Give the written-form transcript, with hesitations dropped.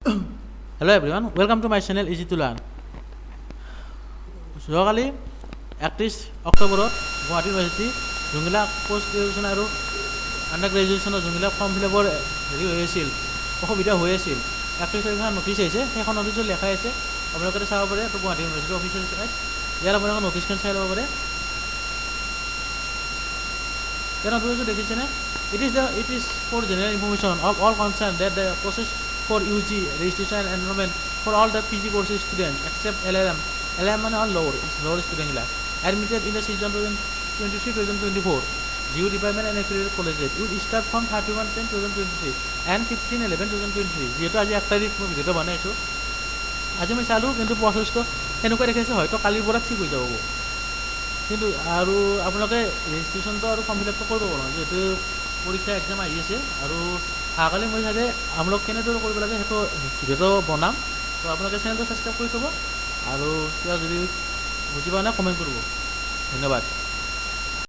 Hello everyone, welcome to my channel Easy to Learn. যোৱাকালি 31 অক্টোবৰত Guwahati university যোনবিলাক post graduation আৰু আণ্ডাৰ গ্ৰেজুৱেশ্যনৰ যোনবিলাক ফৰ্ম ফিল আপৰ হেৰি হৈ আছিল, অসুবিধা হৈ আছিল, 31 তাৰিখে নটিচ আহিছে। সেইখন নটিচত লেখাই আছে, আপোনালোকে চাব পাৰে। এইটো গুৱাহাটী ইউনিভাৰ্চিটিৰ অফিচিয়েল চাইট। ইয়াত আপোনালোকে নটিচখন চাই ল'ব পাৰে। ইয়াত নটিচটো দেখিছেনে? It is for general information of all concerned that the process for UG registration and enrollment for all the PG courses students except LLM, LLM মানে হ'ল ল'ৰ ষ্টুডেণ্টবিলাক, admitted in the session 2023-2024 GU department and affiliated colleges will start from 31/10/2023 and 15/11/2023। যিহেতু আজি 1 তাৰিখ মই ভিডিঅ'টো বনাইছোঁ, আজি মই চালোঁ, কিন্তু প্ৰচেছটো সেনেকুৱা দেখাইছে, হয়তো কালিৰ পৰা ঠিক হৈ যাব। কিন্তু আৰু আপোনালোকে ৰেজিষ্ট্ৰেশ্যনটো আৰু ফৰ্ম ফিল আপটো কৰিব নহয়, যিহেতু পৰীক্ষা এক্সাম আহি আছে। আৰু অহাকালি মই চাগে আপোনালোক কেনেদৰে কৰিব লাগে সেইটো ভিডিঅ'টো বনাম। তো আপোনালোকে চেনেলটো ছাবস্ক্ৰাইব কৰি থ'ব আৰু কিবা যদি বুজি পোৱা নাই কমেণ্ট কৰিব। ধন্যবাদ।